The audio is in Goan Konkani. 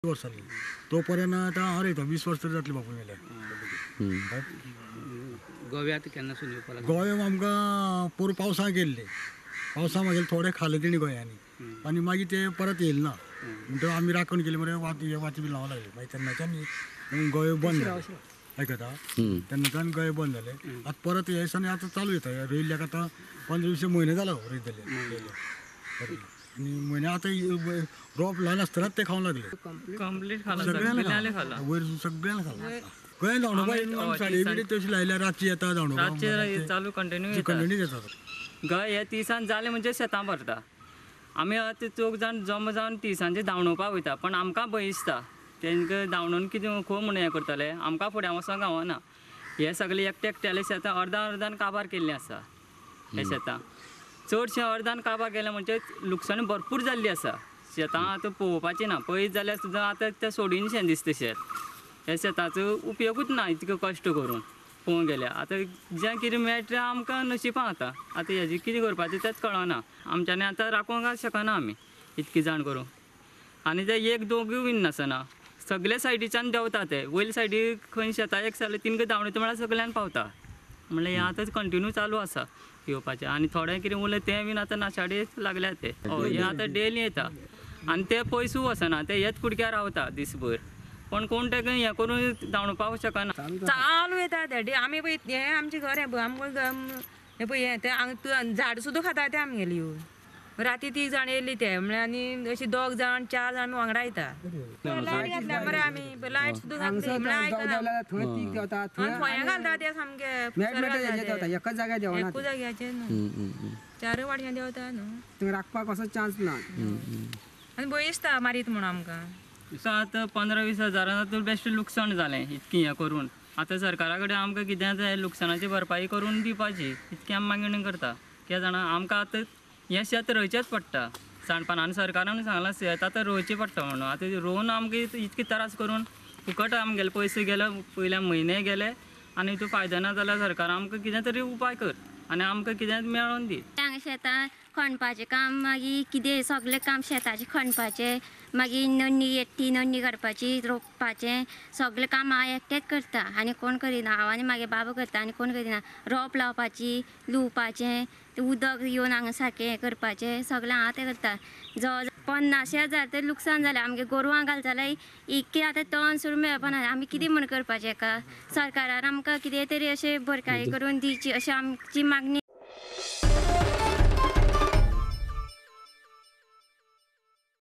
वर्सां जालीं तो पर्यंत आतां हांव रोयता 20 वर्सां तरी जातली बापूय मेल्यार. गोव्यात केन्ना सून येवपाक लागले? गोंय आमकां पोरूं पावसाक गेल्ले, पावसा मागीर थोडे खाले तेणी गोंयांनी आनी मागीर ते परत येयले ना, म्हणटकच आमी राखण केली मरे वाती वाती बी लावंक लागली. मागीर तेन्नाच्यान गोंय बंद जाले, आयकता, तेन्नाच्यान गोंय बंद जाले. आतां परत हे दिसांनी आतां चालू येता. रोयिल्ल्याक आतां 15-20 म्हयने जालो रोयतले आनी म्हयने आतां रोप ल्हान आसतनाच ते खावंक लागले. कंप्लीट खाला, सगळ्यांना खाला, वयर सगळ्यांना खाला. गोंय धांवडोवपा साडी बिडी तशी लायल्या, रातची येता धांवडोवपा, रातचे चालू कंटिन्यू कंटिन्यू येता. गाय हे तिसांत जाले म्हणजे शेतां भरता. आमी आतां चौग जाण जमा जावन तिसांचे धांवडोवपाक वयता, पण आमकां भंय दिसता तेंकां धांवडोवन कितें खंय म्हूण हें करतले, आमकां फुडें वचोंक गावना. हे सगळे एकटे एकट्याले शेतां अर्दां अर्दान काबार केल्लीं आसा. हे शेतां चडशें अर्दान काबार केलें म्हणजे लुकसाण भरपूर जाल्ली आसा. शेतां आतां पळोवपाचें ना, पळयत जाल्यार सुद्दां आतां तें सोडीनशें दिसता शेत. ह्या शेताचो उपयोगूच ना इतको कश्ट करून पळोवंक गेल्यार. आतां जें कितें मेळटा आमकां नशिबां आतां, आतां हेजें कितें करपाचें तेंच कळना आमच्यांनी. आतां राखूंक शकना आमी इतकी जाण करूं. आनी ते एक दोगूय बी नासना, सगळे सायडीच्यान देंवता ते, वयले सायडीक खंय शेतां एक जाल्यार तिनकां धांवडयता म्हळ्यार सगळ्यान पावता. म्हणल्यार हें आतां कंटिन्यू चालू आसा येवपाचें. आनी थोडें कितें उरलें तें बीन आतां नाशाडी लागल्या ते. हय, हें आतां डेली येता आनी ते पयसूय वचना, ते हेच कुडक्यार रावता दिसभर, पण कोण तेका हें करून धांवडोवपाक शकना. चालू येता ते. आमी पळय हें आमचें घर हें पळय, आमकां हें पळय हें तें हांगा झाड सुद्दां खाता ते आमगेली येवन. राती 3 जाण येयली ते, म्हळ्यार आनी अशी 2 जाण 4 जाण वांगडा येता. लायट घातल्या मरे आमी, लायट सुद्दां घातली म्हळ्यार आयकना. फोंड्या घालता ते सामके, एकाच जाग्यार देंवना, एकूच जाग्याचेर न्हू, 4 वाट्यां देंवता न्हू, राखपाक असो चान्स ना. आनी भंय दिसता मारीत म्हणून आमकां. आतां 15-20 हजारां बेश्टें लुकसाण जालें इतकें हें करून. आतां सरकारा कडेन आमकां कितें जाय लुकसाणाची भरपाई करून दिवपाची इतकी आमी मागणी करता. कित्याक जाणा, आमकां आतां हें शेत रोयचेंच पडटा सांडपान, आनी सरकारान सांगलां शेत आतां रोवचें पडटा म्हणून. आतां रोवन आमकां इतके त्रास करून फुकट आमगेले पयशे गेले, पयल्या म्हयने गेले आनी हितून फायदो ना जाल्यार सरकारान आमकां कितें तरी उपाय कर आनी आमकां कितें मेळोवन दी. हांगा शेतां खणपाचें काम, मागीर कितें सगळें काम शेताचें खणपाचें, मागीर नडणी येता नडणी काडपाची, रोवपाचें सगळें काम हांव एकटेंच करता आनी कोण करिना. हांव आनी म्हागे बाबा करता आनी कोण करिना. रोप लावपाची, लुवपाचें, उदक येवन हांगा सारकें हें करपाचें सगळें हांव तें करता. जवळ 50 हजार तर लुकसाण जालें आमगे. गोरवां घालता जाल्यार इतकें आतां तण सुद्दां मेळपाना. आमी कितें म्हूण करपाचें हेका? सरकारान आमकां कितें तरी अशें भरपाई करून दिवची अशें आमची मागणी.